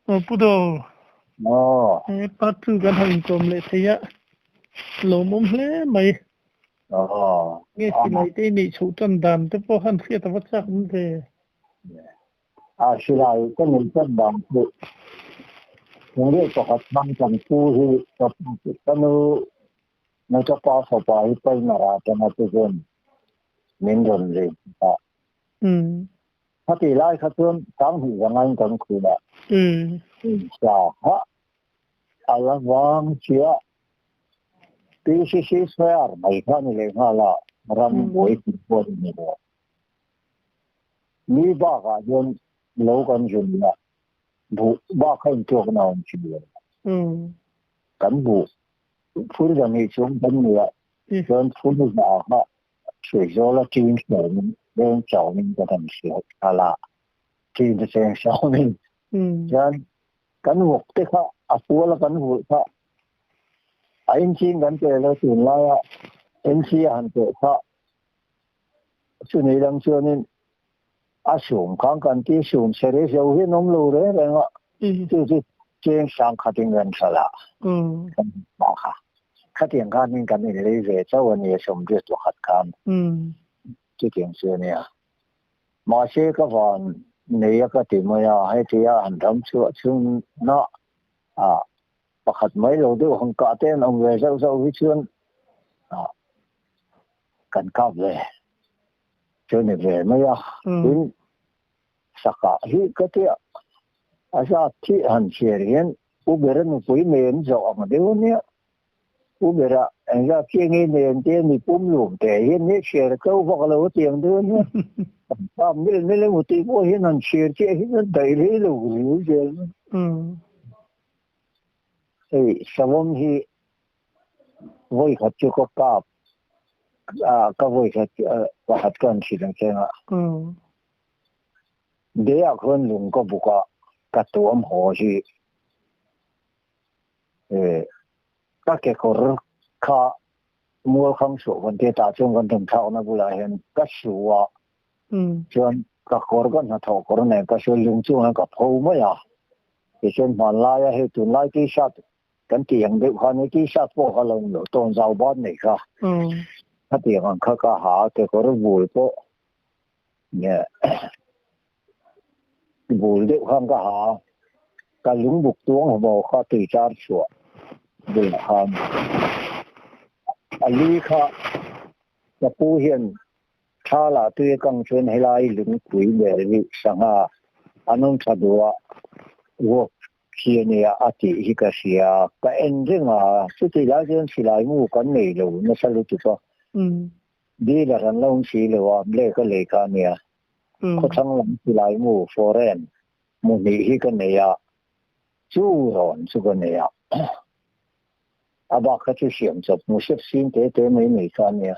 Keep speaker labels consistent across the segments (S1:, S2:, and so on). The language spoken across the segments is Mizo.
S1: Aw Pu Do,
S2: Aw.
S1: he part two kan han inkawm leh thei a, lawmawm hle mai.
S2: Aw.
S1: Nge silai te i neih chhoh tan dan te pawh han hriat a va chak awm ve.
S2: A silai ka neih tan dan chu Thingriat pakhat hmang kan pu hi ka ka nu na ka pa fapa hi Palmer ah atanga te chuan min rawn lei a. Khatih lai kha chuan Sanghnih zangain kan khum a. Sa kha a la vang chiah. PCC Square mai kha a ni leh nghal a, ram buai tih pawh a ni lo. Ni bakah hian lo kan zun a, buh bak kha intuakna a awm thin lo. Kan buh phur zahnih chung kan ni a, chuan phur za kha Hruaizawla ṭin hruaiin leng chauhin ka han hrilh nghal a, ṭin te cheng hruaiin chuan kan vawk te kha a fual a kan vulh kha a inching kan pe lo tunlaia NC a han peh kha chuni lam chuanin a sum khang kan ti sum sere zo hian awm lo reng reng a, chu chu cheng sang khatin kan hralh a, kan hmu kha. Khatiang khanin kan inlei ve chauh a ni a sawmriat pakhat khan chutiang chu a nia. Mahse ka van nei a ka ti mai a, hetia han ram chhuah chhunna ah pakhat mai lo deuh han kah te an awm ve zauh zauh hi chuan ah kan kap ve chu ni ve mai a. Tin sakah hi ka tia a zat thi han chhiar hian U Bera nupui nen zawh ang deuh a nia. U Bera engzat chiah nge nen te ni pum lum te hian ni chhiar a tlo vak lo a tiang deuh a nia. Kan pa mil mil emaw tih pawh hian han chhiar chiah hi chuan daih rei lo riu zel mai. Hei savawm hi vawi khat chu ka kap a ka vawi khat pakhat ka han hrilh ang che anga. Deiah khuan lung ka buk a, ka tuam haw hi ka kekawr kha mualkhang suah kan tia tah chuan kan thawmthlakna bulah hian ka su a, chuan ka kawr ka hnathawh kawr nen ka su lung chungah ka pho mai a, tichuan hmanlaia hei tunlai t-shirt kan tih ang deuh khan hei t-shirt pawh kha lo ni lo tawnzau ban nei kha khatiang ang kha ka ha a, kekawr bul pawh Nge bul deuh khan ka ha a, ka lungbuk tuang hmaw kha tui char chhuah bulah khan a li kha ka pu hian thla lah tui a kang chuan helai lungpui ber hi sangha an awm tha duh a, vuak khi a nia a tih hi ka hria, ka en reng a, chutih lai chuan silai mu kan nei lo nasa lutuk a. Dealer an lo awm si lo a, Blake a lei kha a nia. Khawthlang lam silai mu, foreign, mu hnih hi ka nei a, chu rawn chu ka nei a. A bak kha chu siam chawp mu sep sin te te mai mai kha a nia.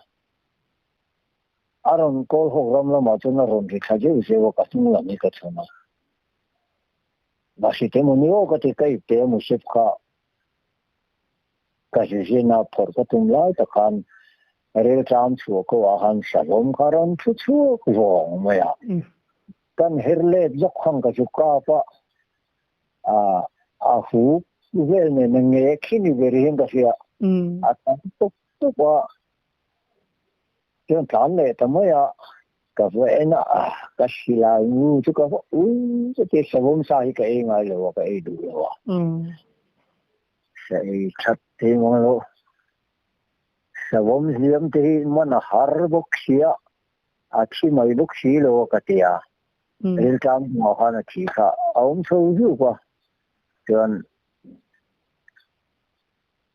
S2: A rawn kawl hawk ram lamah chuan a rawn ri thla zeuh zeuh a, ka hnung lam hi ka chhun a. Mahse te maw ni aw ka ti, ka ip te a mu sep kha. Ka zizina phawrh ka tum lai tak khan rilṭam chhuah ko ah khan savawm kha rawn thu chhuak vawng mai a. Kan her let zawk khan ka chu kap a, a hu vel nen a nge khi ni ber hian ka hria. A tam tup tup a, chuan tlan leh ta mai a, ka va en a, ka silai ngu chu ka va ui chuti savawm sa hi ka ei ngai lo a, ka ei duh lo a. Sa ei that thei mang lo. Savawm hliam te hi man a har bawk sia, a thi mai bawk si lo a ka ti a. Riltlang hmuh ah khan a thi kha a awm chho zuk a. Chuan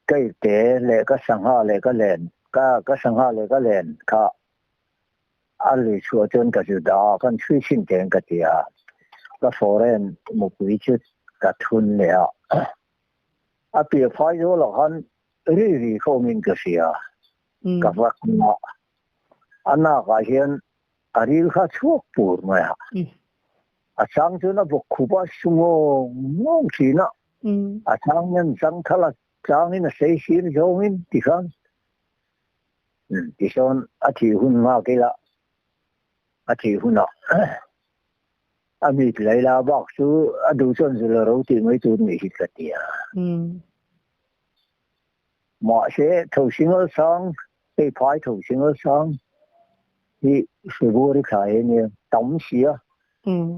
S2: ka ipte leh ka sangha leh ka len ka ka sangha leh ka len kha a lui chhuah chuan ka zu dah a, kan chhui chhin teng ka ti a. Ka foreign mupui chu ka thun leh a. A piah phai zawl ah khan ri ri kha awmin ka hria. Ka va kawng a, a nak ah hian a ril kha a chhuak pur mai a. A chang chuan a bawk khup a su ngawng ngawng thin a. A chang hian zangthal a changin a sei sir zawngin tikhan tisawn a thih hun nghak ila a thih hunah. A mit lei la bak chu a duh chuan zul a ro tih mai tur nih hi ka ti a. Mahse, Thosingal sang, hei phai Thosingal sang hi February thla hi ania tam si a,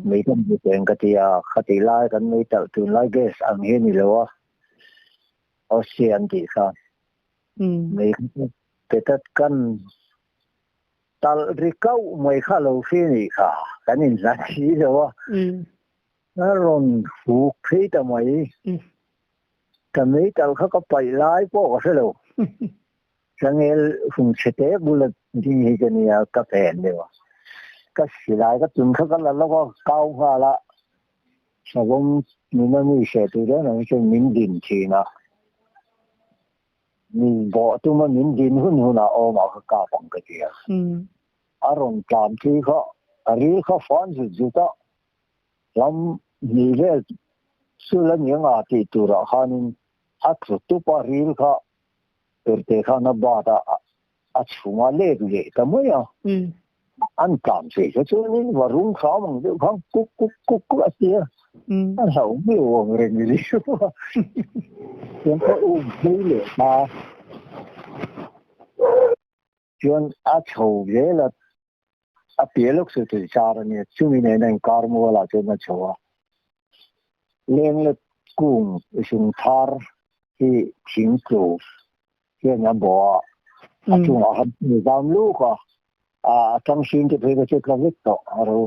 S2: mei kan hmu teng ka ti a, khatih lai kan mei talh tunlai gas ang hi a ni lo a, Austria an tih kha mei kha chu petat kan Talh ri kauh mai kha lo hri nih kha kan inhlat si lo a, a rawn huk phei ta mai. Ka mei talh kha ka paih lai pawh ka hre lo. Changel hung chhe te bula ding hi ka nia, ka pen deuh a. Ka silai ka tum kha ka la lawk a, kau nghal a. Savawm nuna mi hre tur reng reng chuan min din thin a. Min bawh tuma min din hun hunah awmah ka kap ang ka ti a. A rawn tlan thui kha a ril kha fan zut zut a, lam hnih vel sul a ni anga tih turah khanin a tlu tup a, ril kha perhte khan a bat a, a chhung a let leh ta mai a. An tlan thei kha chuanin va rum hram ang deuh khan kuk kuk kuk kuk a ti a, a hlauh miau ang reng riau a, chuan ka um phei leh ta chuan a chho zel a, a piah lawk chu tui char a nia, chumi nena inkar mualah chuan a chho a, lenglet kung zung thar hi thing tlu hian a bawh a, a chungah khan hmu zam luk a, a tang hring te phei kha chu tla vek tawh a ro.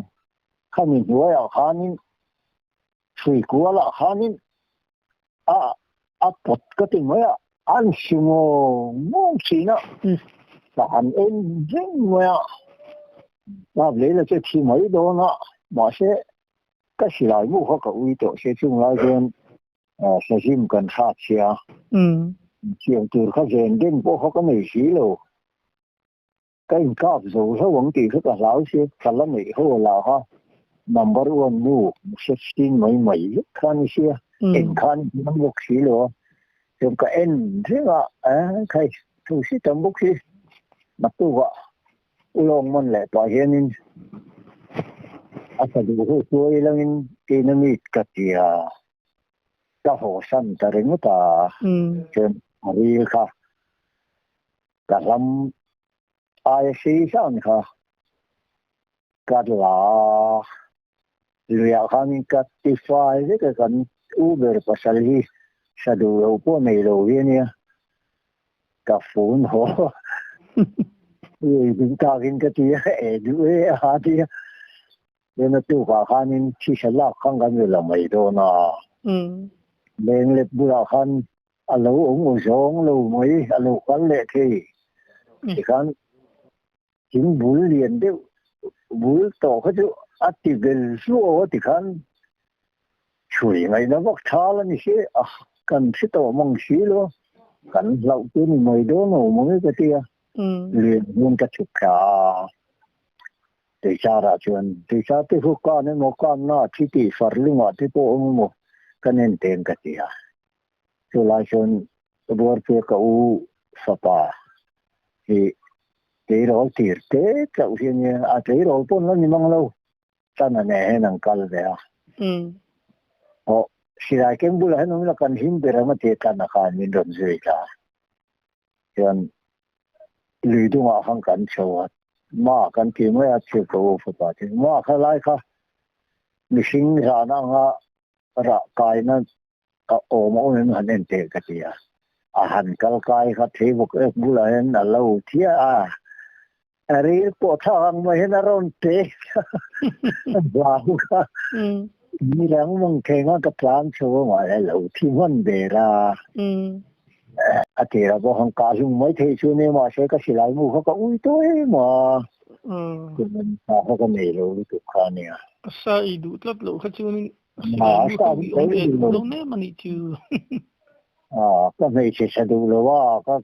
S2: Khami hnuaiah khanin hrui kualah khanin a a pawt ka ti mai a, an hri ngawng ngawng thin a, ka han en reng mai a, kap lei la chu a thi mai dawn a, mahse ka silai mu kha ka ui tawh se chung lai chuan Sazim kan hrat sia. Thiam tur kha ven den pawh kha ka nei si lo. Ka inkap zo hlauh ang tih kha ka hlau sia, ka la neih ho lah kha number one nu 15 mai mai vek kha ni sia, eng kha ni hman bawk si lo a. Chuan ka en reng a, khai thu si tam bawk si, naktukah Ulawng man leh pah hianin a tha duh hu hruai langin tiin a meet ka ti a, ka hawsan ta ringawt a, chuan a ril kha ka hlam aia sei zan kha ka la a, luiah khanin ka ti fai vek a, kan u ber pasal hi sa duh lo pawh nei lo hi a nia. Ka phone haw i duh takin ka ti a, e duh e a ti a. Chuan a tukah khanin thisa lak khan kan ri la mai dawn a. Lenglet bulah khan a lo awm aw zawng lo mai, a lo kal leh thei. Tikhan thing bul lian deuh bul tawh kha chu a ti bel hluau a tikhan Chhui ngaihna vak thal a ni si a, kan hre tawh mang si lo, kan hlauh chu ni mai dawn lo maw nge ka ti a, lian hian ka chhuk thla a, Tuichar ah chuan Tuichar te khu kan emaw kan na thi tih far lungah te pawh awm emaw ka nen teng ka ti a, chulai chuan Buarpui ka u fapa hi tleirawl tir te chauh hi a nia, a tleirawl pawn la ni mang lo. Chana nen hian an kal ve a. Aw, silai keng bulah hian awm ila kan him ber ang a ti a Chana khan min rawn zui ta. Chuan lui dungah khan kan chho a, Ma kan ti mai a, chhir ka u fapa chu. Ma kha lai kha mihring zahna anga rah kaina a awm a awm em han en teh ka ti a. A han kal kai kha thei bawk ek bulah hian a lo thiah a. A ril pawh thlak ang mai hian a rawn pe vang kha. Mi dang mawng theng a ka tlan chho a mahse lo thi hman der a. A tir ah pawh han kah hlum mai theih chu nia mahse ka silai mu kha ka ui tawh em a. Ka kha ka nei lo lutuk kha ania.
S1: A sa ei duh tlat loh kha chuanin a silai mu kha ui awm ve duh lo nem a nih chu.
S2: Ka hmeichhe tha duh lo a ka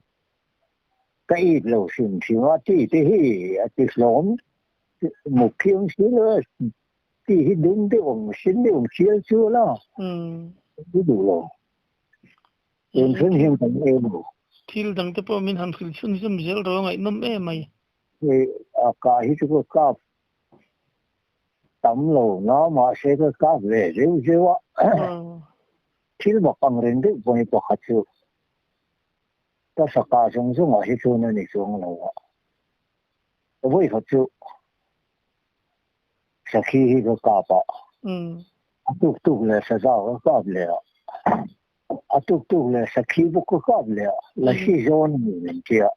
S2: Ka it lo hrim hrim a ti te hi a ti hlawm muk khi awm si lo a ti hi dum deuh awm sin deuh awm chial chu la ti duh lo tun thleng hian kan em lo.
S1: Thil dang te pawh min han hrilh chhun zum zel rawh a ngaihnawm em mai.
S2: Hei a kah hi chu ka kap. tam lo na mahse ka kap ve zeuh zeuh a. Thil mak ang reng deuh pawh hi pakhat chu ka saka zawng zawngah hi chuan a ni chuang lo a. Vawikhat chu sakhi hi ka kap a, a tuk tuk leh saza ka kap leh a, a tuk tuk leh sakhi bawk ka kap leh a, lasi zawn a ni min ti a.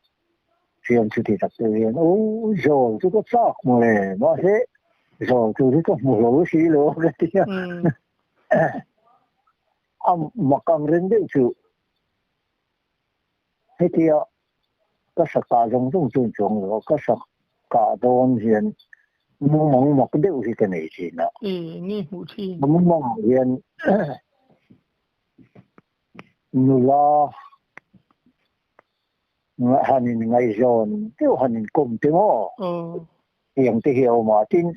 S2: Fiam chuti tak te hian aw zawl chu ka chak mawle mahse zawl tur hi ka hmu hlo si lo ka ti a. A mak ang reng deuh chu hetia ka sakah zawng zawng chuan chuang lo ka sakah dawn hian mumang mak deuh hi ka nei thin a. Mumang ah hian nula han in ngaihzawn deuh han in kawm te maw tiang te hi a awm a tin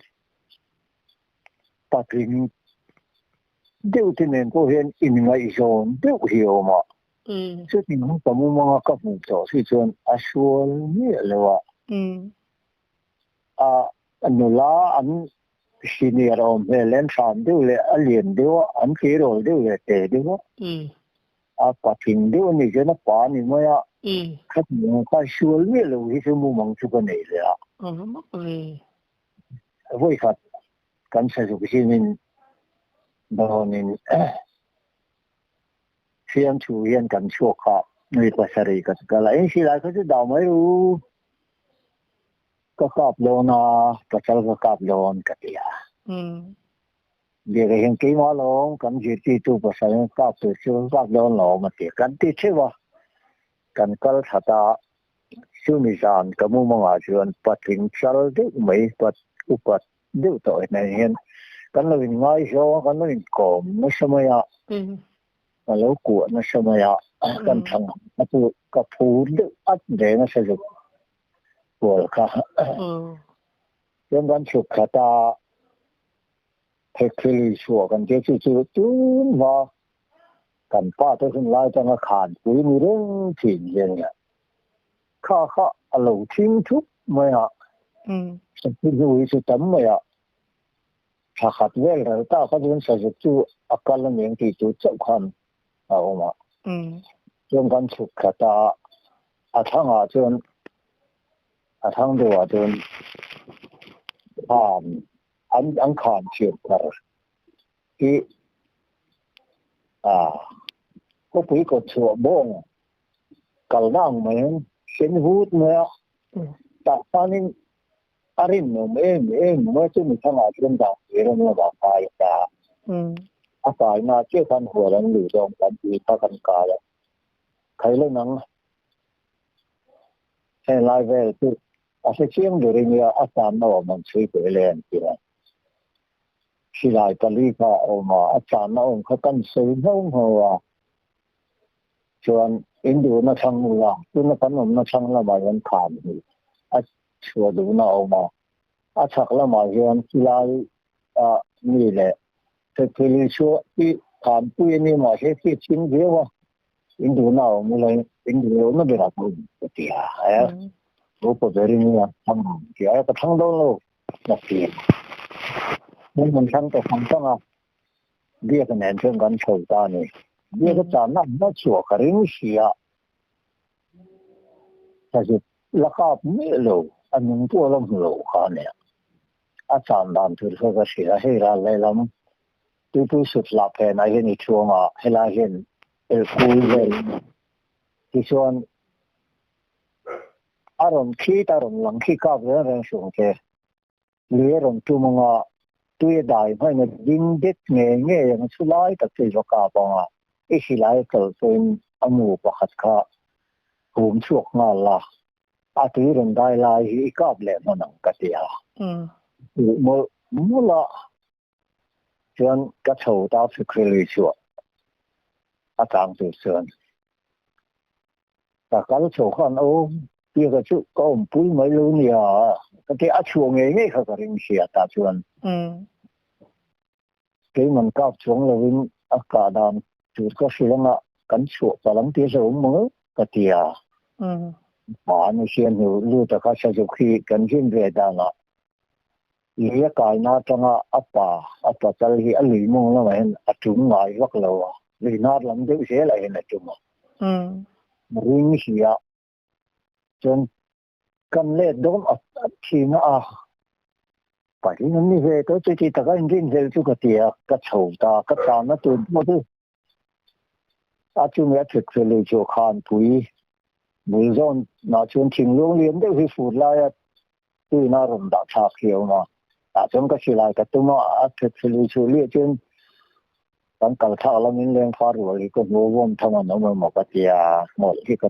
S2: patling deuh te nen pawh hian in ngaihzawn deuh hi a awm a chutin ka mumanga ka hmuh tawh si chuan a sual miah lo a a nula an senior awm hmel leh an hram deuh leh a lian deuh a an tleirawl deuh leh te deuh a. A patling deuh a nih chuan a pa a ni mai a, khatiang kha sual miah lo hi chu mumang chu ka nei leh a.
S1: A va mak ve.
S2: Vawikhat kan sazuk zingin dawnin fiamthu hian kan chhuak kha nui pasarih ka kal a, eng silai kha chu dah mai ru, ka kap dawn a, pasal ka kap dawn ka ti a. Biakah hian keimah lawm kan zirtirtu pasal kap tur chu kap dawn lawm a ti. Kan ti theuh a, kan kal that a, chumi zan ka mumangah chuan patling chal deuh mai pat upat deuh tawh nen hian kan lo inngaizawng a, kan lo inkawm nasa mai a, ka lo kuah nasa mai a, kan thang a chu ka phur deuh at ve nasa zuk kual kha. Chuan kan chhuk khat a. Thekthili chhuah kan tia chu chu tun hma kan pa te hun lai atanga khanpui ni reng thin hian nia kha kha a lo thing thup mai a, sakhi hnu hi chu tam mai a, thla khat vel ral ta kha chuan sazuk chu a kal a niang tih tur chauh khan a awm a, chuan kan chhuk thla ta a, a thlangah chuan a thlang deuhah chuan khan an an khan thiam thar hi a khawpui kawt chhuah bawng kalna ang mai ang sen vut mai a tah khanin a rinawm em em mai chu mi thangah chuan dah tir a nia dah kai ta a kaina chiah khan hual an luh dawn kan tih kha kan kai a khailo nang heng lai vel chu A hre chiang ber i nia, a tanna awm an chhui teh le an ti a. Silai pali kha a awm a, a tanna awm kha kan sawi ngho ngho a. Chuan in duhna thlang ula, tuna kan awmna thlang lamah hian khan hi a chhuah duhna a awm a. A chhak lamah hian silai a mi leh thekthili chhuah hi khanpui a ni mahse khi chhing viau a. In duhna a awm ula, in duh lohna berah ka awm ka ti a. Upa berin nia thlang ang ti a, ka thlang dawn lo ka ti a. Hmun kan thlang ta thang thang a, Biaka nen chuan kan chho ta a ni. Biaka channa hma chhuah ka ring si a, ka zuk la kap miah lo, a nung pawh a la hmu lo kha a nia. A chan dan tur kha ka hria, hei ral lehlam Tuipui sut lah phenah hian i thuang a, helai hian elkul vel tichuan a rawn khit a rawn lang khi kap reng reng suh ang che. Lui a rawn tum ang a, tui a dai hmain a ding det ngei ngei ang chu lai tak chu i va kap ang a, i silai a chawlh pawhin a mu pakhat kha hum chhuak nghal la, a tui rawn dai lai hi i kap leh hman ang ka ti a. Mawlh mawlh a. Chuan ka chho ta Fikrili chhuah a tang tur chuan ka kal chho khan aw Biaka chu ka awmpui mai lo nia ka ti a chhuah ngei ngei kha ka ring sia tah chuan keiman kap chuang lovin a kah dan tur ka hrilh anga kan chhuah palh ang tih a hlauhawm maw ka ti a. Mahni hian hnu lut a kha Sazuk hi kan zin ve danah. Lui a kaina atanga a pa, a pachal hi a lui mawng lamah hian a tum ngai vak lo a, lui hnar lam deuh zelah hian a tum a. Ring hi a chuan kan let dawn at at thin a, pahnih an ni ve tawh chuti taka inrinhlelh chu ka ti a, ka chho ta, ka tlanna tur pawh chu a chumi a thut fel lui chu khanpui bul zawnah chuan thinglung lian deuh hi fur laia tuina rawn dah thlak hi a awm a, tah chuan ka silai ka tum a, a thut fel lui chhuah liah chuan kan kal thlak lamin lengfar rual hi ka hmu a, vawm tham an awm emaw ka ti a, hmawlh hi ka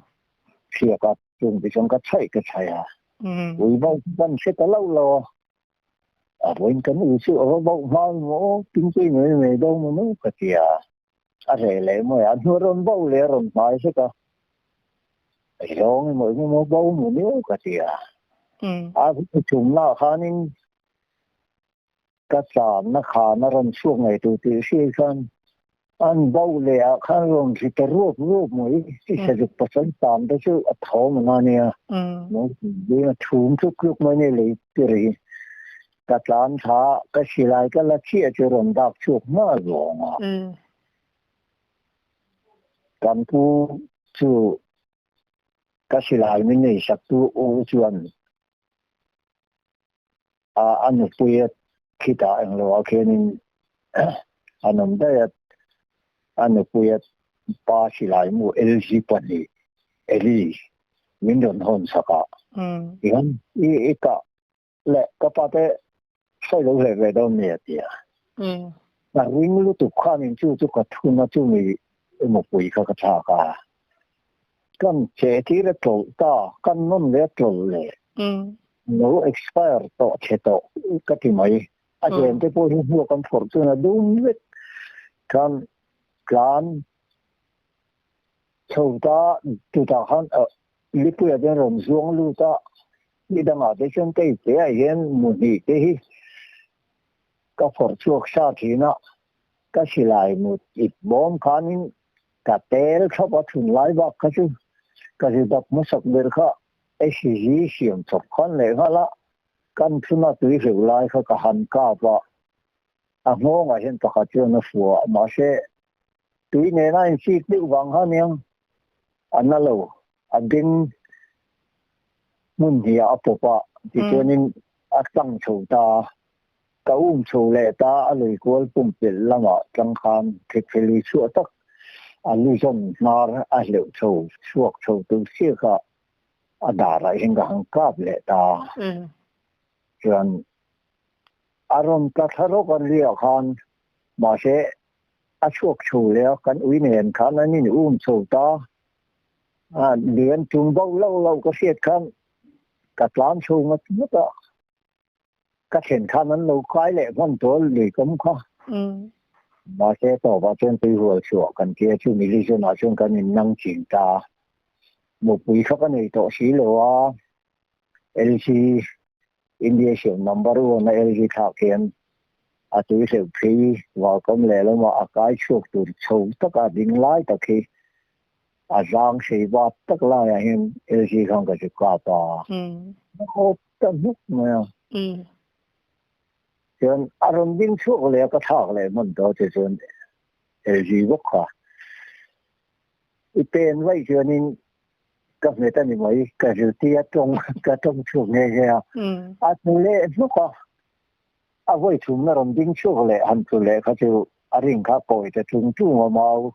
S2: thliak a, chung te chuan ka chhaih ka chhaih a, ui bo chu kan hre ta lo lo a, a vawiin kan ui chu a va bo hma maw, pingpui mai mai dawn maw maw ka ti a, a reh leh mawi a, a hnu a rawn bo leh a rawn hmai hlek a, zawng emaw engemaw bo maw miau ka ti a, a thumnaah khanin Ka tlanna khan a rawn chhuak ngei tur tih hriat khan an bo leh ah khan rawn hri ta ruap ruap mai. I sazuk pasal tan te chu a thawm ang a nia. A thum tluk tluk mai nia lei tir hi. Ka tlan thla ka silai ka la chiah chu rawn dak chhuak nghal vawng a. Kan pu chu ka silai min nei sak tu u chuan a a nupui a thi ta eng lo ah khianin an awm daih a, a nupui a pa silai mu LG pahnih Eli min rawn hawn sak a, tihian i i kah leh ka pa te sawi lo hleh ve dawn mi a ti a, ka ring lutuk khanin chu chu ka thun a chumi mupui kha ka thlak a, kan che tir a tlawlh ta, kan nawn leh a tlawlh leh. Lo expire tawh chhe tawh ka ti mai. A zen te pawh hi hmuak an phawrh chuan a dum vek. Khan tlan chho ta chutah khan lipuiah te rawn zuang lut a, ni dangah te chuan kei te ah hian mu hnih te hi ka phawrh chhuak sa thin a, ka silai mut ip bawm khanin ka tel thlawp a thun lai bak kha chu ka ri dap hmasak ber kha HCG siam chawp khan leh nghal a, kan thuna tui hreuh lai kha ka han kap a, a nghawngah hian pakhat chuan a fua a, mahse tui nena insik deuh vang kha aniang a na lo, a beng hmun hnih ah a pawp a, tichuanin a tlang chho ta a, ka um chho leh ta a lui kual pumpelh lamah tlang khan thekfelui chhuah tak a lu zawn hnar a hleuh chho chhuak chho tur chiah kha a darah hian ka han kap leh ta. Chuan a rawn tla thla rawk a liah khan mahse a chhuak chho leh a, kan ui nen khan an in um chho ta. A lian tum bo lo lo ka hriat khan ka tlan chho ngat ngat a. Ka thlen khan an lo kai leh hman tawh lui kawm kha. Mahse tawpah chuan tuihual chhuah kan tia chu Milision ah chuan kan in nang chin ta. Mupui kha ka nei tawh si lo a, LG India siam number one a LG thlak hian a tui hleuh phei valkawm lehlamah a kai chhuak tur chho taka ding lai tak hi a zang sei vat tak laiah hian LG khan ka zu kap a. Ta hnuk mai a. Chuan a rawn ding chhuak leh a ka thlak leh hman tawh che chuan LG bawk kha i pen vaih chuanin ka hmet a ni mai ka zirti a tawng ka tawng chhuak nghe nghe a. A tlu leh hnuk a, a vawi thumna rawn ding chhuak leh han tlu leh kha chu a ring kha kawi ta tung tung a mau.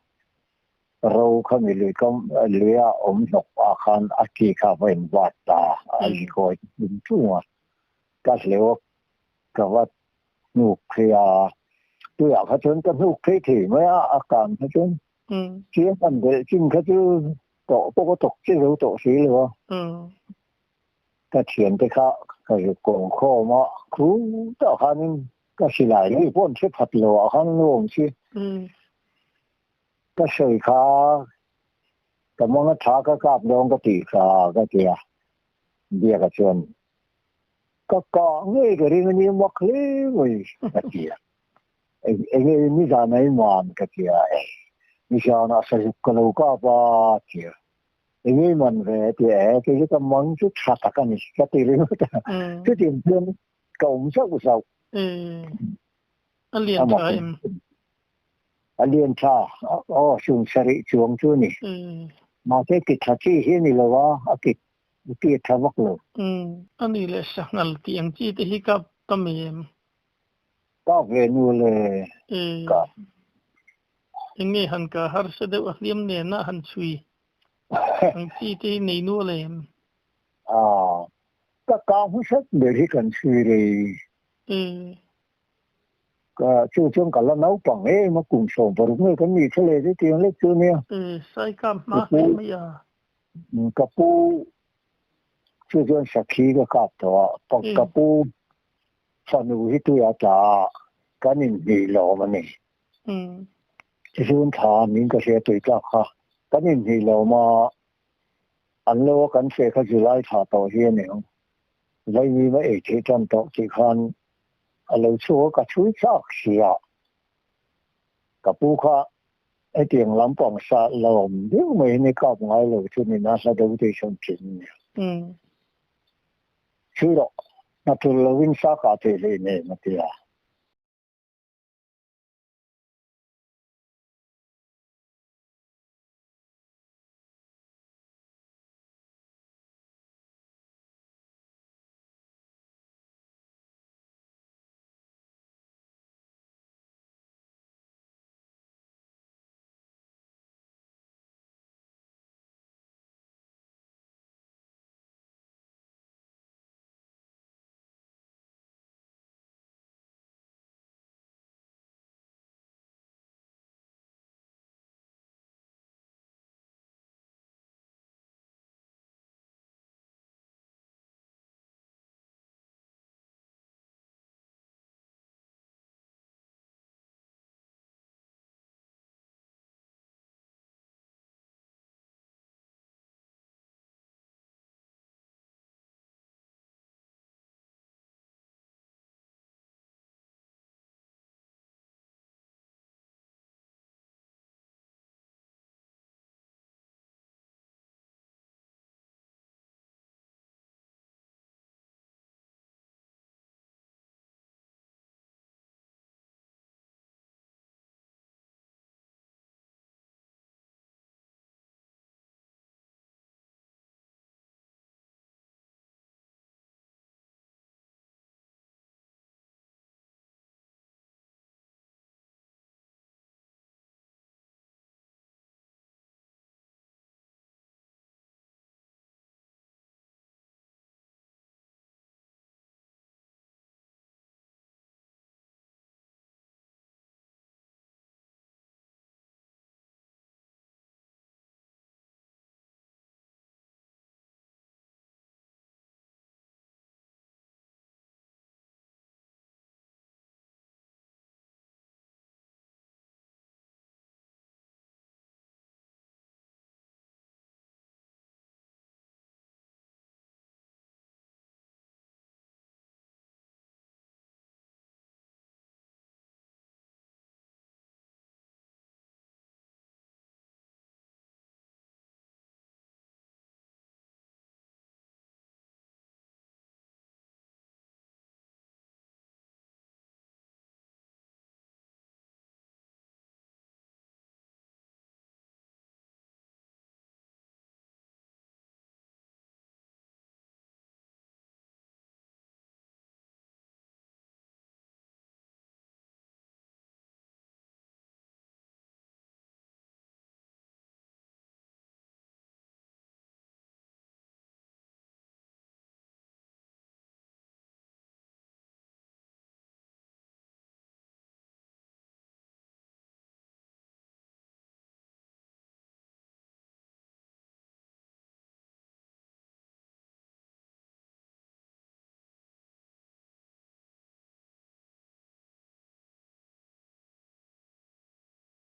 S2: Ro kha mi lui kam luia awm hnawk ah khan a ki kha va in vat ta a i kawi tung tung a, ka hleuh a ka va hnuk phei a, tuiah kha chuan ka hnuk phei thei mai a, a kan kha chuan chiang han belh chin kha chu tawh pawh ka thawk che zo tawh si lo a, ka thiante kha ka zuk kawm khawm a, khu tah khanin ka silai lui pawh an hre phat lo ah khan an awm si. Ka sawi kha ka mawng a tha ka kap dawn ka tih kha ka ti a, Biaka chuan ka kah ngei ka ring a ni mak hle mai ka ti a, enge nizan a i man ka ti a, eh nizanah sazuk ka lo kap a ti a, enge i man ve a ti a, eh kei chu ka mang chu tha tak a ni ka ti ringawt a, chutiang chuan. Ka awm zauh zauh.
S1: A lian tha em?
S2: A lian tha. Aw, sum sarih chuang chu a ni. Mahse ki tha chi hi a ni lo a, a ki ki a tha vak lo.
S1: A ni leh sanghal tih ang chi te hi kap tam em?
S2: Kap ve nu le. Kap.
S1: Eng nge han ka harsa deuh a hliam nena han chhui ang chi te hi nei nual em?
S2: Ka kang hmasa ber hi kan chhui rei. Ka chu chuan ka la naupang em a, kum 16 nge kan nih thleh chu tiang lek chu nia.
S1: Saikam hma hle mai a.
S2: Ka pu chu chuan sakhi ka kap tawh a, ka pu fanu hi tuiah tla a, kan inhnih lawm a ni. Tichuan thla min ka hria tui tlak kha kan inhnih lawm a, An lo a kan feh kha July thla tawh hi a ni ang. Vaimim a ei theih tan tawh tih khan a lo chhuak a, ka chhui chak si a. Ka pu kha hetiang lampang sa lo awm deuh mai hi ni kap ngai lo chu ni na hla deuh te hian thin a nia. Chhui rawh, hna tul lovin sa kah theih hlei nem a ti a.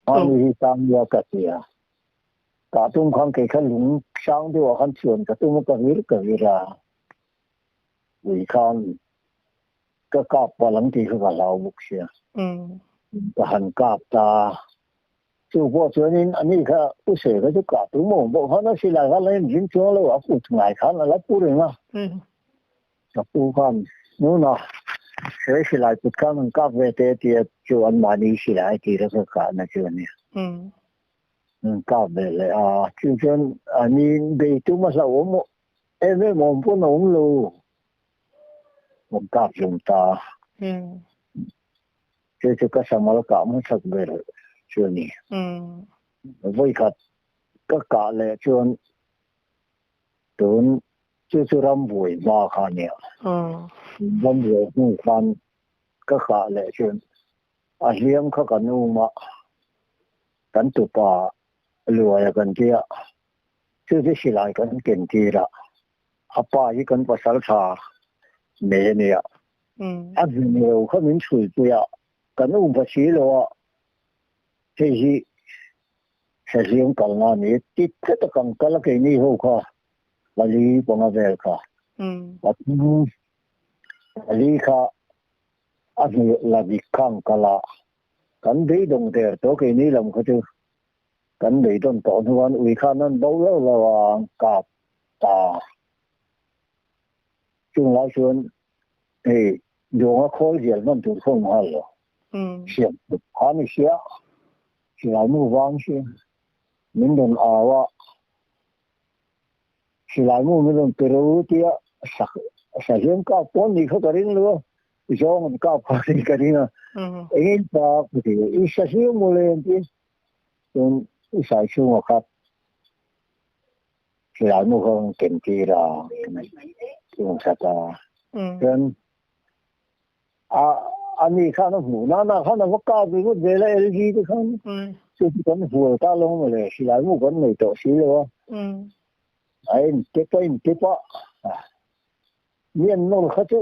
S2: Mahni hi sang nia ka ti a, kah tum khan kei kha lung sang deuhah khan chuan ka tum a, ka vir ka vir a, ui khan ka kap palh ang tih kha ka hlau bawk sia, ka han kap ta a, chu pawh chuanin ani kha u se kha chu kah tum awm pawh khan a silai kha la inrin chuang lo, a kut ngai khan a la pu reng a, ka pu khan nuna. He silai put khan an kap ve te tia chu an mahni silai tira ka kahna chu a nia. An kap ve leh a, chu chuan ani bei tum a hlauhawm em em awm pawn a awm lo. An kap hlum ta. Chu chu ka samal kah hmasak ber chu a ni. Vawikhat ka kah leh chuan tun Chu chu rambuai hma kha a nia. Rambuai hnu khan ka kah leh chuan a hliam kha kan um a, kan tupa luaia kan tia, chu chu silai kan ken tir a, a pa hi kan pasal tha nei a nia. A hmun lo kha min chhuipui a, kan um va si lo a, hei hi Sahliam kalna a ni. Ti tlat a kan kal a keini ho kha pali panga vel kha. Pathum pali kha a hnih la dik kha an kal a, kan beidawng der tawh keini lam kha chu kan beidawn tawh hnuan ui khan an bo lo lo a, an kap ta. Chung lai chuan hei duanga khawl zial hman tur kha awm nghal lo. Siam kha ni sia. Silai mu vang hi min rawn au a, silai mu min rawn pe ro tia sak sahliam kap pawn nih kha ka ring lo a, zawng an kap kha nih ka ring a, eng in pa ka ti i sahliam mawle an ti chuan i sai chhunga kha silai mu kha an ken tir a, chung that a, chuan A ani khan a hmuh nana khan a va kap ringawt vel a LG te khan chu chu kan hual ta lo maw le silai mu kan nei tawh si lo a a en tep a in tep a mi an nawr kha chu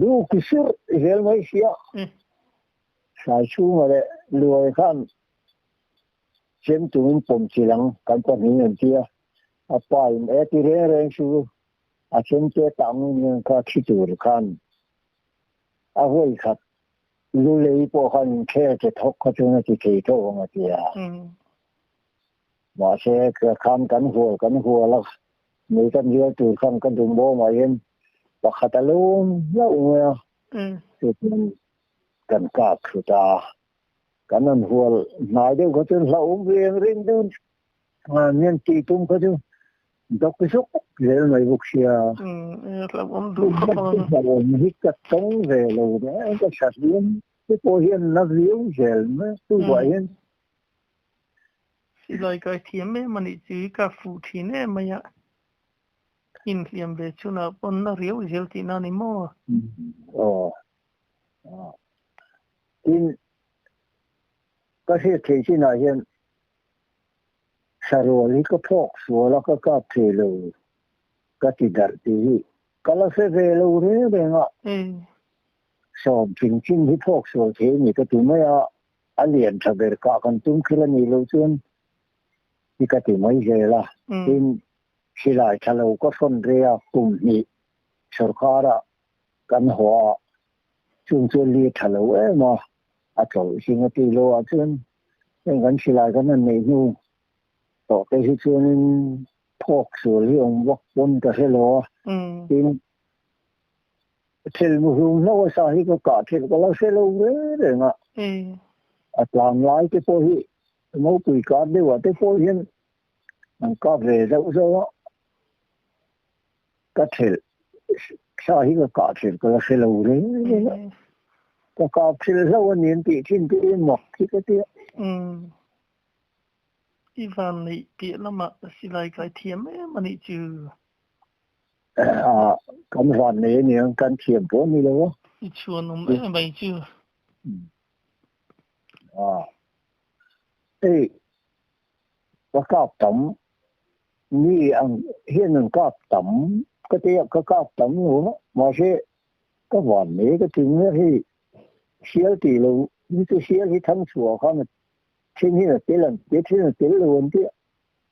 S2: du ki sur zel mai sia sai chhunga leh luai khan chem tumin pawm chilang kan pahnih an tia a pa in e ti reng reng chu a chem te tang kha thi tur khan A vawi khat lulei pawh khan inkhel che thawk kha chuan a ti thei tho ang a ti a. Mahse khan kan hual kan hual a, mei kan rial tur khan ka dum bawmah hian pakhat a lo awm hlauh mai a, chu chuan kan kap thut a. Kan han hual hnai deuh kha chuan hlauhawm reng reng deuh Mian tih tum kha chu dawk zawk zel mai bawk sia.
S1: Hlauhawm duh khawp ang.
S2: Hlauhawm hi ka tawng ve lo reng ka hrat hian te pawh hian na viau zel mai chuvah hian.
S1: Silai kai thiam em a nih chu ka fuh thin em mai a. Inhliam ve chhunah pawn na riau zel tihna a ni maw?
S2: Aw. Tin, ka hriat theih chinah hian Sarual hi ka phawk sual a, ka kap thei lo ka ti darh tih hi ka la hre ve lo reng reng a. Sawm ching ching hi phawk sual thei a ni ka ti mai a, a lian tha ber kah kan tum kher a nih loh chuan hi ka ti mai zel a. Tin, silai tha lo ka hrawn rei a, kum hnih sawrkharah kan haw a, chung chuan li tha lo em a, a tlawlh hing a tih loh ah chuan heng kan silai kan han neih hnu tawh te hi chuanin phawk sual hi awm vak pawn ka hre lo a, tin thil muhlum hlauh a sa hi ka kah thil ka la hre lo reng reng a, a tlan lai te pawh hi mopui kar deuh ah te pawh hian an kap ve zauh zauh a, Ka thelh sa hi ka kah thelh ka la hre lo reng reng a, ka kap thelh hlauh a ni an tih thin te hi mak hi ka ti a.
S1: Umm. I van neih piah lamah silai kai thiam em a nih chu.
S2: Ah, kan van nei a niang, kan thiam pawh a ni lo a.
S1: I chhuan awm em mai chu.
S2: Ah. Hei, ka kap tam Mi ang hian an kap tam ka ti a, ka kap tam lo a, mahse ka van mai ka ti nia hei sial tih lo hi chu sial hi thang chhuah khan a then hian a tel an ti a, then a tel lo an ti a,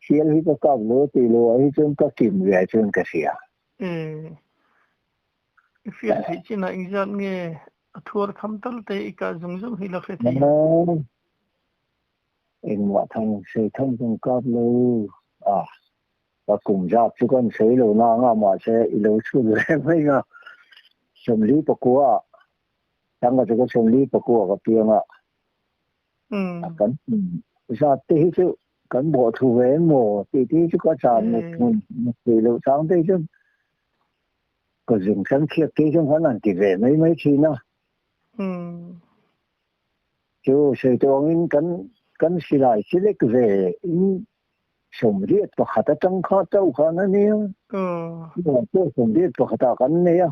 S2: sial hi ka kap lo a tih loh ah hi chuan ka kim ve chuan ka hria.
S1: Ee, i hriat theih chinah engzat nge a thuar tham tal te i kah zung zung hi la hre thei ang.
S2: Engmah thang sei thang kan kap lo a, ka kum zat chu kan sawi lo na anga mahse i lo chhun ve mai nga 44. Tangka chu ka 49 ka piang a. Kan zat te hi chu kan bawh thu ve maw tih te hi chu ka chan mut hmun mut theih loh chang te hi chuan ka zung thleng khiak te hi chuan kan han ti ve mai mai thin a. Chu sawi tawh angin kan kan silai silek ve in 81 atang kha chauh khan a nia. Pawh 81 ah kan nei a.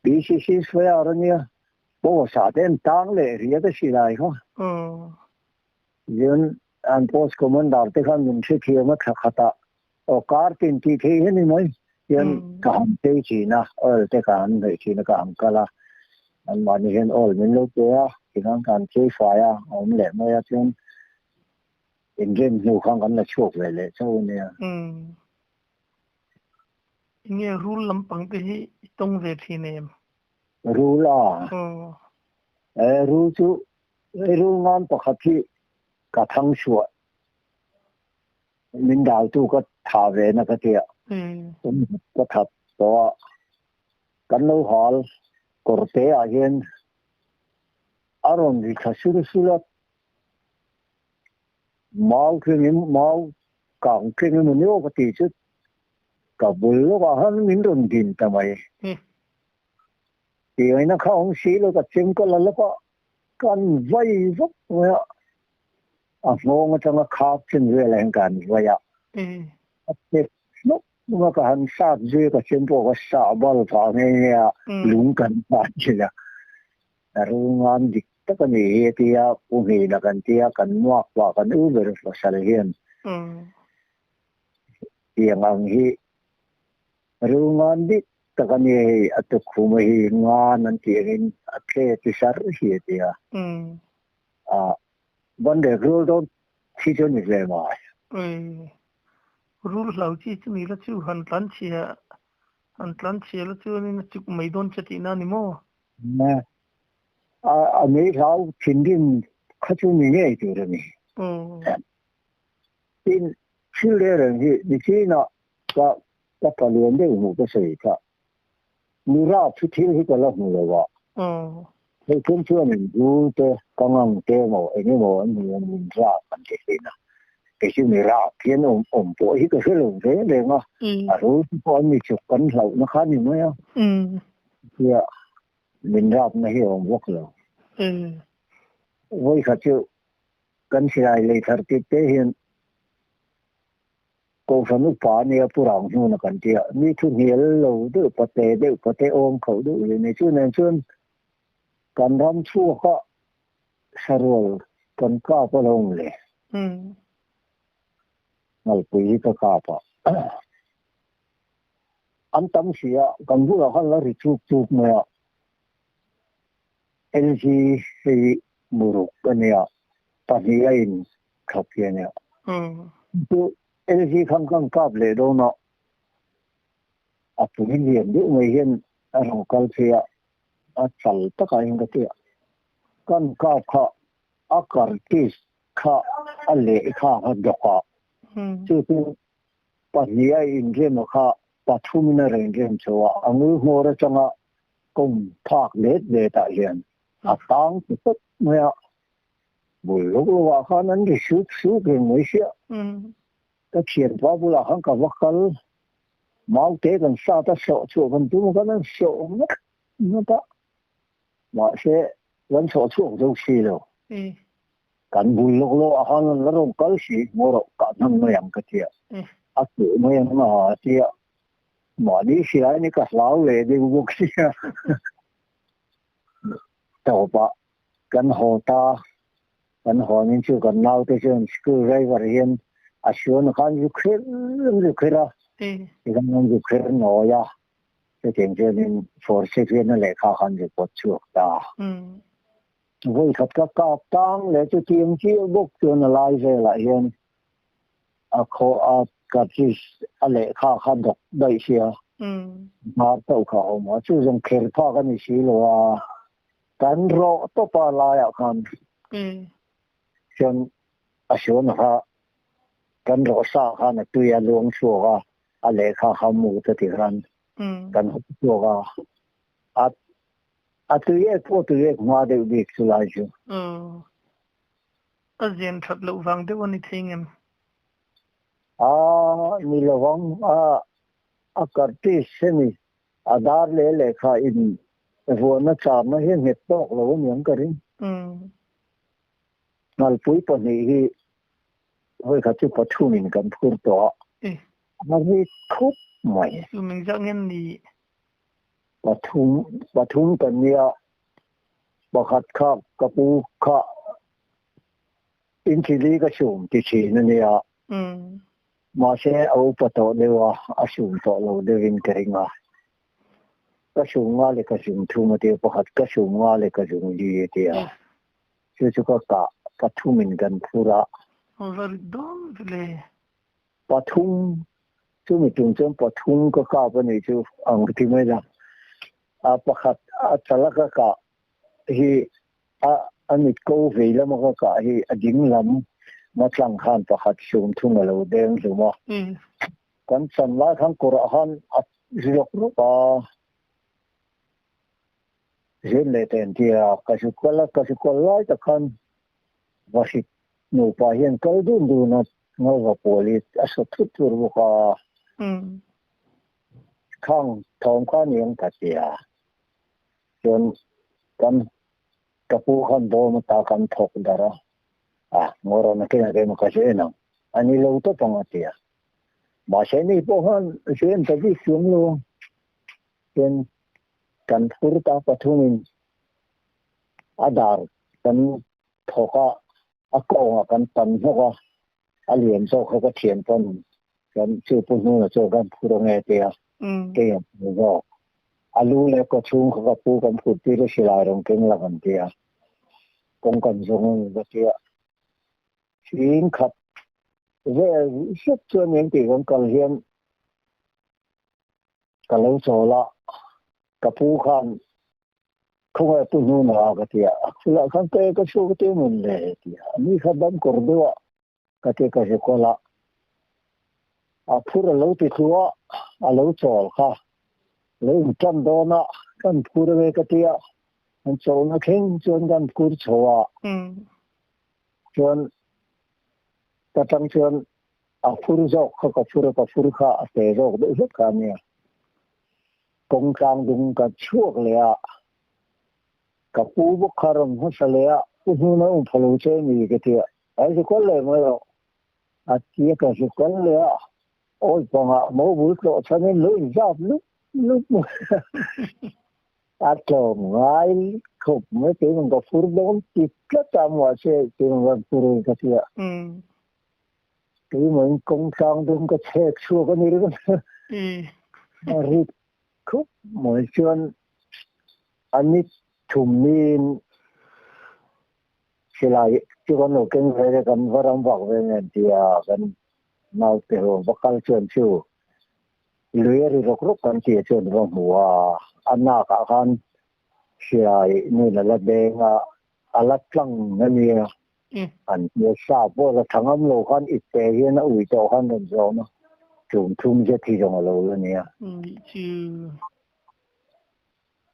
S2: BCC square a nia. Post ah te an tang leh riat a silai kha. Chuan an post commander te khan min hrethiam a thla khatah aw kar tin tih theih hi a ni mai. Chuan ka han chei thin a, oil te ka han hnawih thin a, ka han kal a. Anmahni hian oil min lo pe a, tikhan ka han chei fai a, a awm leh mai a. Chuan inrem hnu khan kan la chhuak ve leh chauh a nia.
S1: Enge rul lampang te hi i tawng ve thin em?
S2: Rul a? E rul chu rul ngan pakhat hi ka thang chhuah min daltu ka tha ve na ka tia. Ka that tawh a. Kan lo hal kawrte ah hian a rawn ri thla sur sur a. Mau thlengin mau kang thleng emaw ni aw ka tih chu ka bul lawkah khan min rawn din ta mai. Tih ngaihna kha awm si lo ka chem ka la lawk a, kan vai vak mai a, a nghawng atanga khak chen velah hian ka han vai a, a pek hnawk hnawk a, ka han sat zui a, ka chem pawh ka sah bal phah nghe nghe a, lung kan hman thin a. Rul ngam dik tak a ni hi a ti a, Pu Hmina kan ti a, kan muak pah kan u ber pasal hian tiang ang hi rul ngam dik tak a ni hei a tukkhum a hi ngan an tih angin a tle ti sar hi a ti a, a ban rek rul dawn thi chu a ni ve mai.
S1: Rul hlau chi chu ni la chu han tlan chhia han tlan chhia la chuanin a chuk mai dawn che tihna a ni maw?
S2: A mei hlau thinrim kha chu ni ngei tur a ni. Tin, thil reng reng hi nichinah ka ka palian deuh hmuh ka sawi kha. Nura chu thil hi ka la hmu lo a. Hei thum chuanin rul te, pangang te emaw eng emaw an hmu an min rap an ti thin a. Kei chu mi rap hian awm awm pawh hi ka hre lo reng reng a. A rul te pawh an mi chuk kan hlauhna kha a ni mai a. Tia min rapna hi a awm vak lo. Vawi khat chu kan silai lei thar tit te hian Kohhran upa a nia Pu Rang hnuna kan tia mi thu hnial lo deuh pate deuh pate awm khauh deuh hi ni. Chu nen chuan kan ram chhuaka sarual kan kap a lo awm le. Ngalpui hi ka kap a. An tam si a, kan bulah khan la ri chuk chuk mai a. LG hei muruk a nia, pahnih a in thlawp hi a nia. Chu LG khan kan kap leh dawn a, a pui lian deuh mai hian a rawn kal phei a, a chal takah hian ka ti a. Kan kap kha a kartis kha a lehkha kha dawk a, chu chu Pahnih a inrem a kha pathumin a rawn rem chho a, a ngul hmawr atanga kawng phak let let ah hian a tang ta tawp mai a, bul lawk lawk ah khan an ri suk suk reng mai sia. Ka thianpa bulah khan ka va kal, maute kan sat a sawh chhuah kan tum a khan an sawh ngawt ngawt a, mahse kan sawh chhuak zo si lo. Kan bul lawk lawk ah khan la rawn kal si maw rawh kah hnan mai ang ka tia. A teh mai ang a tia. Mahni hriai ni ka hlau leh deuh bawk sia. Tawpah kan haw ta, kan hawnin chu kan naute chuan screw driver hian a suan khan zu kher an zu kher a, tikhan an zu kher nawi a, chutiang chuanin forceps hian a lehkha khan zu pawt chhuak ta. Vawi khat ka kap tang leh chutiang chiah bawk chuan a lai velah hian a khaw a cartridge a lehkha kha dawk daih sia hnar chauh kha a awm a, chu zawng kher phak a ni si lo a, kan rawh tawp a laiah khan chuan a suan kha kan rawh sa khan a tui a luang chhuak a, a lehkha kha mu ta ti khan kan hawp chhuak a, a. A tuiek pawh tuiek hma deuh bik chu lai chu.
S1: Aw. A zen that loh vang deuh a ni thei ngem?
S2: A ni lovang a, a kartis hemi a dar leh lehkha in vuahna charna hi a nghet tawk lo a niang ka ring. Ngalpui pahnih hi vawikhat chu pathumin kan phur tawh a, a rit khup mai.
S1: Chu mengzah ngen ni?
S2: Pathum pathum kan nia, pakhat kha ka pu kha inchili ka sum ti thin a nia. Mahse a upa tawh deuh a, a sum tawh lo deuhin ka ring a. Ka sum nga leh ka sum thum a tia, pakhat ka sum nga leh ka sum li a tia. Chu chu ka kah pathumin kan phur a.
S1: Va rit dawn vele.
S2: Pathum, chumi tum chuan pathum ka kap a nih chu ang ti mai la. A pakhat a chala ka kah hi a a mit ko vei lama ka kah hi a ding lam matlang khan pakhat sum thung a lo deng hlum a. Kan chan lai khan kawrah khan a ri rawk rawk a. Zen leh ta entir a, ka zu kal a, ka zu kal lai tak khan Vahrit nupa hian kal dun dun a, Ngalva pawl hi a sawt thut thur bawk a. Khang thawm kha ni ang ka ti a, chuan kan ka pu khan bawm ata kan thawk darh a, a ngawrawn a keng a keng ka zen ang, a ni lo tawp ang a ti a. Mahse ni pawh khan zen ta bik chuang lo ang, chuan kan phur ta pathumin a dar kan thawk a, a kawngah kan tan hnawk a, a lian zawk kha ka thian pawn kan chu pu hnuna chu kan phur ange a ti a, kei an phur zawk. A lu leh kaw chhung kha ka pu kan phur tir a silai rawn keng la kan ti a, kawng kan zawng a ni ka ti a. Chhing khat vel zet chuan engti kan kal hian ka lo chawl a, ka pu khan Khawngaih pu hnuna ka ti a, a khulah khan ka ka chhuak te mun le ti a, mi kha dam kawr deuh a ka ti ka hre kual a, a phur a lo ti thlu a, a lo chawl kha lo in tan dawn a, kan phur ve ka ti a, an chawlhna thleng chuan kan phur chho a, chuan ka tang chuan a phur zawk kha ka phur a, ka phur kha a te zawk deuh hlek kha a nia. Kawng tlang dung ka chhuak leh a, ka pu bawk kha rawn hmasa leh a, Pu hnuna um pha lo che mi ka ti a, Ai zu kal leh mai rawh a ti a, ka zu kal leh a, awi pangah mo bul tlawh chhanin lo inzap lup lup mai a, a tlawm ngai khawp mai keiman ka fur dawn ti tlat a, mahse keiman ka fur e ka ti a, Keimah kawng tlang dum ka chhek chhuak a ni ringawt a. A rit khup mai chuan a ni thum niin silai chu kan lo keng ve le kan va ram vak ve nen tia kan naute ho va kal chuan chu lui a ri rawk rawk kan tih chuan va hmu a, a nak ah khan silai nun a la deng a, a la tlang a nia. An hmel sa pawh la tha ngam lo khan ip te hian a ui tawh khan rawn zawm a, tum thum zet hi zawng a lo la nia.
S1: Nih chu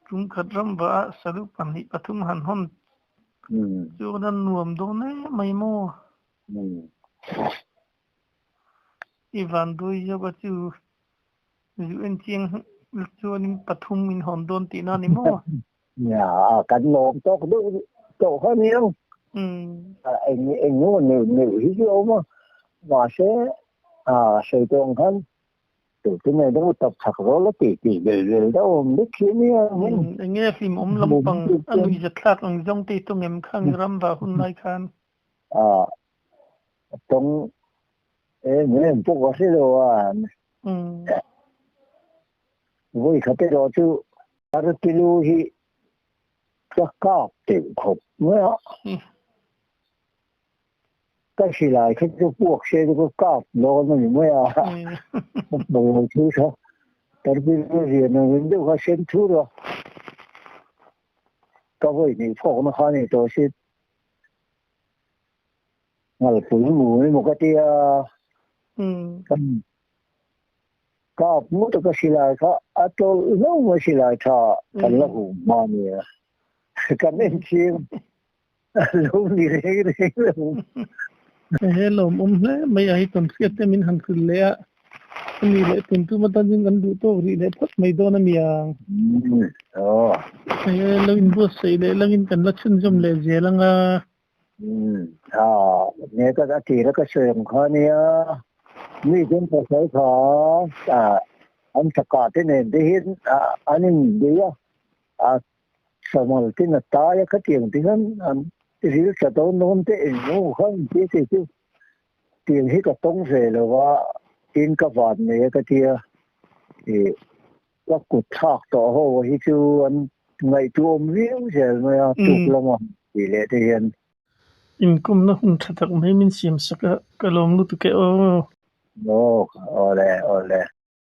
S1: tum khat ram vah ah salu pahnih pathum han hawn chuan a nuam dawn em mai maw? I van duai zawk a chu zu en chiang chuanin pathum in hawn dawn tihna a ni maw?
S2: Nia, kan lawm tawk deuh tawh kha nia. Eng eng emaw neuh neuh hi chu a awm a, mahse sawi tawh ang khan tute nen deuh tap chak zawl a tih tih bel bel deuh a awm vek khi a nia.
S1: Eng nge hlim awm lampang a nuihzat thlak ang zawng te tawng em khang ram vah hun lai khan?
S2: Tawng em em pawh ka hre lo a. Vawi khat erawh chu Artilu hi ka kap deuh khawp mai a. Ka silai kha chu puak se chu ka kap dawn a ni mai a. Ka hmu lo thu kha Artilu rian ang reng deuh kha sen thur a. Ka vawi hnih phawkna kha a ni tawh si. Ngalpui mu emaw ka tia. Kap ngawt a ka silai kha a tawlh hlauh mai silai tha kan la hum hma nia. Kan en chiang lo ni reng reng lo.
S1: He lawmawm hle mai a hi tawn hriat te min han hrilh leh a, ani leh tun tum atangin kan duh tawk rih leh phawt mai dawn a nia. He lo inbuatsaih leh langin kan la chhunzawm leh zel ang a.
S2: A ne ka a tira ka sawi ang kha nia mi ten pasal kha an chaka te nen te hian an in bei a a samal ten a tai a khatiang te hian an ril tla dawn dawn te eng emaw khan ti kei chu tiang hi ka tawng ve lo va tin ka van nei a ka tia ih ka kut thlak tawh ho hi chu an ngaihtuahawm viau zel mai a tuk lama tih leh te hian.
S1: Inkawmna hun tha tak mai min siam sak a, ka lawm lutuk e aw.
S2: Aw, awle, awle.